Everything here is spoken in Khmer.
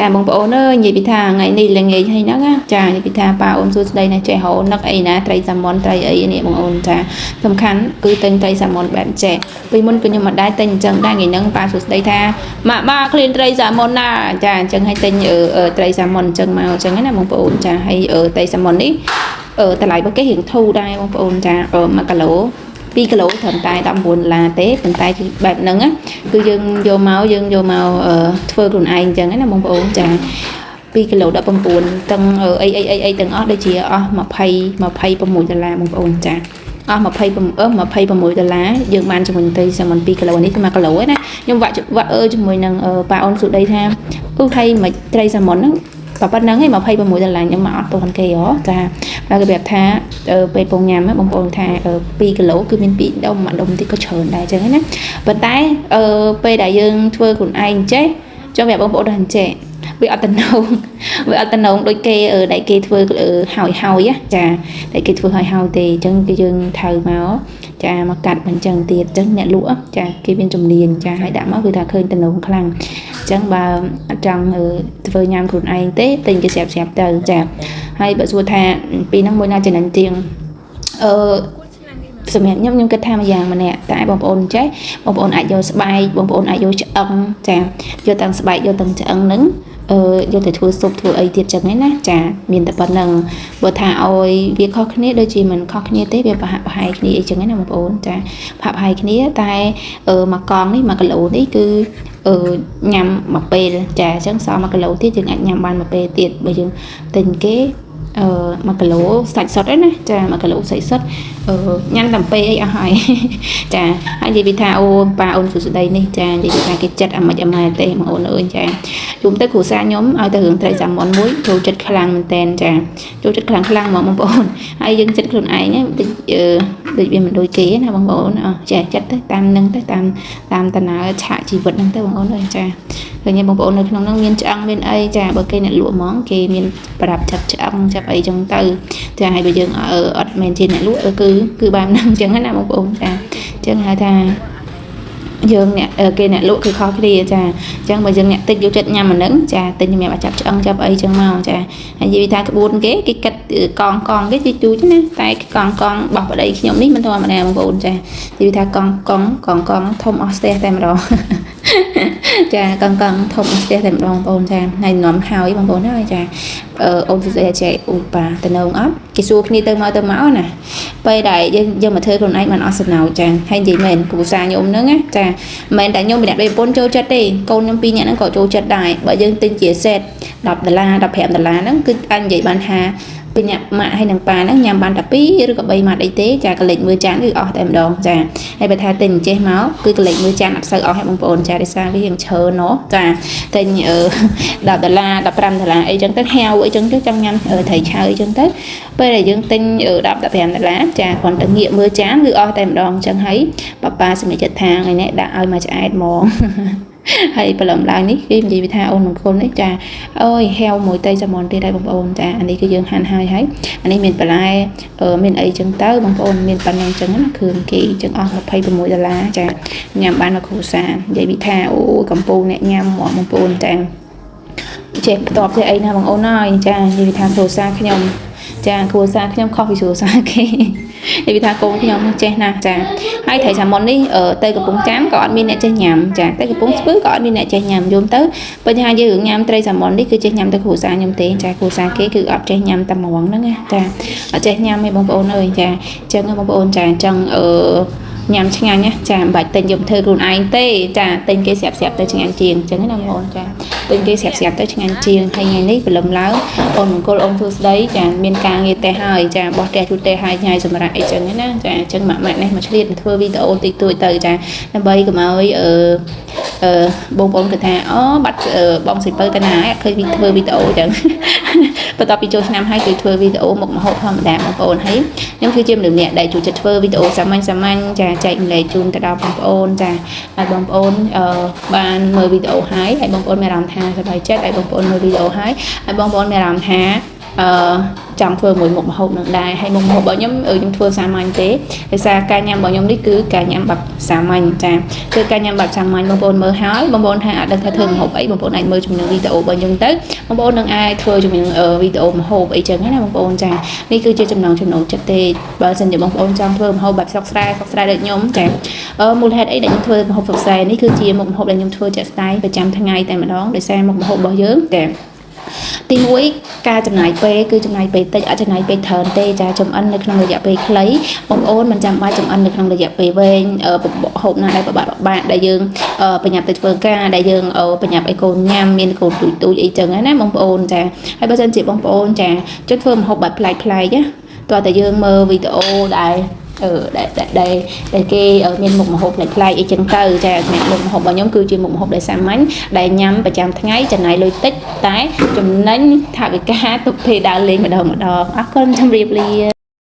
ចាបងប្អូនអើយនិយាយពីថាថ្ងៃនេះល្ងាចហើយហ្នឹងណាចានិយាយពីថាប៉ាអូនសួស្ដីណាចេះរោនឹកអីណាត្រីសាម៉ុនត្រីអីនេះបងអូនចាសំខាន់គឺទិញត្រីសាម៉ុនបែបចេះពីមុនគឺខ្ញុំមិនដែរទិញអញ្ចឹងដែរថ្ងៃហ្នឹងប៉ាសួស្ដីថាម៉ាក់ម៉ាក់ឃ្លានត្រីសាម៉ុនណាចាអញ្ចឹងឲ្យទិញត្រីសាម៉ុនអញ្ចឹងមកអញ្ចឹងណាបងប្អូនចាហើយត្រីសាម៉ុននេះតម្លៃរបស់គេរៀងធូរដែរបងប្អូនចា1គីឡូ2គីឡូត្រឹមតែ19ដុល្លារទេប៉ុន្តែគឺបែបហ្នឹងណាគឺយើងយកមកយើងយកមកធ្វើខ្លួនឯងអញ្ចឹងណាបងប្អូនចា2គីឡូ19ទាំងអីអីអីអីទាំងអស់ដូចជាអស់20 26ដុល្លារបងប្អូនចាអស់20អឺ26ដុល្លារយើងបានជាមួយនឹងត្រីសាម៉ុន2គីឡូនេះ1គីឡូឯណាខ្ញុំវាក់វាក់អឺជាមួយនឹងប៉ាអូនសុដីថាអឺថៃមិនត្រីសាម៉ុនហ្នឹងប៉ុណ្ណឹងឯង26ដុល្លារខ្ញុំមកអត់ទាន់គេហ៎ចាហើយគេប្រាប់ថាពេលពងញ៉ាំបងប្អូនថា2គីឡូគឺមាន2ដុំមួយដុំតិចក៏ច្រើនដែរអញ្ចឹងណាប៉ុន្តែពេលដែលយើងធ្វើខ្លួនឯងចេះចង់ប្រាប់បងប្អូនថាអញ្ចេះវាអត់តំណងវាអត់តំណងដូចគេដែលគេធ្វើហើយហើយចាដែលគេធ្វើហើយហើយទេអញ្ចឹងគឺយើងថៅមកចាមកកាត់មិនអញ្ចឹងទៀតអញ្ចឹងអ្នកលក់ចាគេមានជំនាញចាឲ្យដាក់មកគឺថាឃើញតំណងខ្លាំងអញ្ចឹងបើអត់ចង់ធ្វើញ៉ាំខ្លួនឯងទេទិញគេស្រាប់ស្រាប់ទៅចាហើយបើសួរថាពីហ្នឹងមួយណាចំណេញជាងអឺសម្រាប់ខ្ញុំខ្ញុំគិតថាមួយយ៉ាងម្នាក់តែបងប្អូនចេះបងប្អូនអាចយកស្បែកបងប្អូនអាចយកឆ្អឹងចាយកទាំងស្បែកយកទាំងឆ្អឹងហ្នឹងអឺយកទៅធ្វើស៊ុបធ្វើអីទៀតចឹងឯណាចាមានតែប៉ុណ្្នឹងបើថាឲ្យវាខុសគ្នាដូចជាមិនខុសគ្នាទេវាប្រហាក់ប្រហែលគ្នាអីចឹងឯណាបងប្អូនចាប្រហាក់ប្រហែលគ្នាតែមួយកង់នេះ1គីឡូនេះគឺអឺញ៉ាំមួយពេលចាអញ្ចឹងសល់1គីឡូទៀតយើងអាចញ៉ាំបានមួយពេលទៀតបើយើងទិញគេអឺ1គីឡូសាច់សុទ្ធឯណាចា1គីឡូសាច់សុទ្ធអឺញ៉ាំតែពេលអីអស់ហើយចាហើយនិយាយពីថាអូនប៉ាអូនសុស្ដីនេះចានិយាយពីថាគេចិត្តអាម៉េចអាម៉ែទេបងអូនអើយចាជុំទៅគ្រួសារខ្ញុំឲ្យទៅរឿងត្រីសាម៉ុនមួយចូលចិត្តខ្លាំងមែនតែនចាចូលចិត្តខ្លាំងខ្លាំងហ្មងបងប្អូនហើយយើងចិត្តខ្លួនឯងដូចដូចវាមិនដូចគេណាបងប្អូនអចាចិត្តទៅតាមនឹងទៅតាមតាមដំណើរឆាកជីវិតហ្នឹងទៅបងប្អូនអើយចាឃើញបងប្អូននៅក្នុងហ្នឹងមានឆ្អឹងមានអីចាបើគេអ្នកលក់ហ្មងគេមានប្រាប់ចាប់ឆ្អឹងចាប់អីចឹងទៅចាហើយបើយើងអត់មែនជាអ្នកលក់គឺគឺបែបហ្នឹងចឹងណាបងប្អូនចាចឹងហៅថាយើងអ្នកគេអ្នកលក់គឺខុសគ្នាចាអញ្ចឹងបើយើងអ្នកតិចយកចិត្តញ៉ាំអាហ្នឹងចាទិញសម្រាប់ចាប់ឆ្អឹងចាប់អីចឹងមកចាហើយនិយាយថាក្បួនគេគេកាត់កងកងគេទីទូចណាតែកងកងរបស់ប្តីខ្ញុំនេះមិនធម្មតាបងប្អូនចានិយាយថាកងកងកងកងធំអស់ស្ទះតែម្ដងចាកងកងធំអស់ស្ទះតែម្ដងបងប្អូនចាហើយនាំហើយបងប្អូនហើយចាអូនសុស្ដីចេអូប៉ាតំណងអត់គេសួរគ្នាទៅមកទៅមកណាពេលដែលយើងយើងមកធ្វើខ្លួនឯងបានអស់សំណោចចាហើយនិយាយមែនគ្រួសារខ្ញុំហ្នឹងណាចាមិនមែនតែខ្ញុំម្នាក់បីប្រពន្ធចូលចិត្តទេកូនខ្ញុំពីរនាក់ហ្នឹងក៏ចូលចិត្តដែរបើយើងទិញជាសេត10ដុល្លារ15ដុល្លារហ្នឹងគឺអាចនិយាយបានថាពីអ្នកម៉ាក់ហើយនឹងប៉ាហ្នឹងញ៉ាំបានតែ2ឬក៏3ម៉ាត់អីទេចាកលេចមើលចានគឺអស់តែម្ដងចាហើយបើថាទិញចេះមកគឺកលេចមើលចានអត់សូវអស់ទេបងប្អូនចាដោយសារវារៀងច្រើនណោះចាទិញ10ដុល្លារ15ដុល្លារអីចឹងទៅហៅអីចឹងទៅចង់ញ៉ាំត្រីឆៅអីចឹងទៅពេលដែលយើងទិញ10 15ដុល្លារចាគ្រាន់តែងាកមើលចានគឺអស់តែម្ដងចឹងហើយប៉ាប៉ាសម្រេចចិត្តថាថ្ងៃនេះដាក់ឲ្យមកឆ្អែតហ្មងហើយព្រលឹមឡើងនេះគេនិយាយថាអូនមង្គលនេះចាអើយហែវមួយត្រីសាម៉ុនទៀតហើយបងប្អូនចាអានេះគឺយើងហាន់ហើយហើយអានេះមានបន្លែមានអីចឹងទៅបងប្អូនមានប៉ុណ្ណឹងចឹងណាគ្រឿងគេចឹងអស់26ដុល្លារចាញ៉ាំបានមកគ្រួសារនិយាយពីថាអូកំពូលអ្នកញ៉ាំហ្មងបងប្អូនចាចេះបន្ទាប់ចេះអីណាបងប្អូនហើយចានិយាយថាគ្រួសារខ្ញុំចាគ្រួសារខ្ញុំខុសពីគ្រួសារគេនិយាយថាកូនខ្ញុំចេះណាស់ចាហើយត្រីសាម៉ុននេះទៅកំពង់ចាមក៏អត់មានអ្នកចេះញ៉ាំចាទៅកំពង់ស្ពឺក៏អត់មានអ្នកចេះញ៉ាំយំទៅបញ្ហាយើងញ៉ាំត្រីសាម៉ុននេះគឺចេះញ៉ាំទៅគ្រួសារខ្ញុំទេចាគ្រួសារគេគឺអត់ចេះញ៉ាំតែហ្មងហ្នឹងណាចាអត់ចេះញ៉ាំទេបងប្អូនអើយចាអញ្ចឹងបងប្អូនចាអញ្ចឹងអឺញ៉ាំឆ្ងាញ់ណាចាមិនបាច់ទិញយកធ្វើខ្លួនឯងទេចាទិញគេស្រាប់ស្រាប់ទៅឆ្ងាញ់ជាងអញ្ចឹងណាបងប្អូនចាទិញគេស្រាប់ស្រាប់ទៅឆ្ងាញ់ជាងហើយថ្ងៃនេះព្រលឹមឡើងអូនមង្គលអូនសួស្ដីចាមានការងារផ្ទះហើយចាបោះផ្ទះជូតផ្ទះហើយញ៉ៃសម្រាប់អីចឹងណាចាអញ្ចឹងម៉ាក់ម៉ាក់នេះមកឆ្លៀតធ្វើវីដេអូតិចតួចទៅចាដើម្បីកុំឲ្យអឺអឺបងប្អូនគិតថាអូបាត់បងសិពៅទៅណាអត់ឃើញធ្វើវីដេអូចឹងបន្ទាប់ពីចូលឆ្នាំហើយគឺធ្វើវីដេអូមុខម្ហូបធម្មតាបងប្អូនហើយខ្ញុំគឺជាមនុស្សម្នាក់ដែលចូលចិត្តធ្វើវីដេអូសាមញ្ញសាមញ្ញចាចែកម្លែកជូនទៅដល់បងប្អូនចាឲ្យបងប្អូនបានមើលវីដេអូហើយឲ្យបងប្អូនមានអារម្មណ៍ថាសប្បាយចិត្តឲ្យបងប្អូនមើលវីដេអូហើយឲ្យបងប្អូនមានអារម្មណ៍ថា អឺចង់ធ្វើមួយមុខម្ហូបនឹងដែរហើយមុខម្ហូបរបស់ខ្ញុំខ្ញុំធ្វើសាមញ្ញទេដោយសារការញ៉ាំរបស់ខ្ញុំនេះគឺការញ៉ាំបែបសាមញ្ញចាគឺការញ៉ាំបែបសាមញ្ញបងប្អូនមើលហើយបងប្អូនថាអត់ដឹងថាធ្វើម្ហូបអីបងប្អូនអាចមើលជំនឿវីដេអូរបស់ខ្ញុំទៅបងប្អូននឹងអាចធ្វើជំនឿវីដេអូម្ហូបអីចឹងណាបងប្អូនចានេះគឺជាចំណងចំណូលចិត្តទេបើសិនជាបងប្អូនចង់ធ្វើម្ហូបបែបស្រុកស្រែស្រុកស្រែដូចខ្ញុំចាមូលហេតុអីដែលខ្ញុំធ្វើម្ហូបស្រុកស្រែនេះគឺជាមុខម្ហូបដែលខ្ញុំធ្វើជាក់ស្ដែងប្រចាំថ្ងៃតែម្ដងដោយសារមុខម្ហូបរបស់យើងចាទី1ការចំណាយពេលគឺចំណាយពេលតិចអត់ចំណាយពេលច្រើនទេចាចំអិននៅក្នុងរយៈពេលខ្លីបងប្អូនមិនចាំបាច់ចំអិននៅក្នុងរយៈពេលវែងហូបណាដែលពិបាកពិបាកដែលយើងប្រញាប់ទៅធ្វើការដែលយើងប្រញាប់ឲ្យកូនញ៉ាំមានកូនទូចទូចអីចឹងណាបងប្អូនចាហើយបើសិនជាបងប្អូនចាចង់ធ្វើម្ហូបបែបប្លែកប្លែកណាតើតែយើងមើលវីដេអូដែលអឺដែលដែលដែលគេមានមុខម្ហូបប្លែកប្លែកអីចឹងទៅចាមុខម្ហូបរបស់ខ្ញុំគឺជាមុខម្ហូបដែលសាមញ្ញដែលញ៉ាំប្រចាំថ្ងៃចំណាយលុយតិចតែចំណេញថវិកាទុកពេលដើរលេងម្ដងម្ដងអរគុណជម្រាបលា។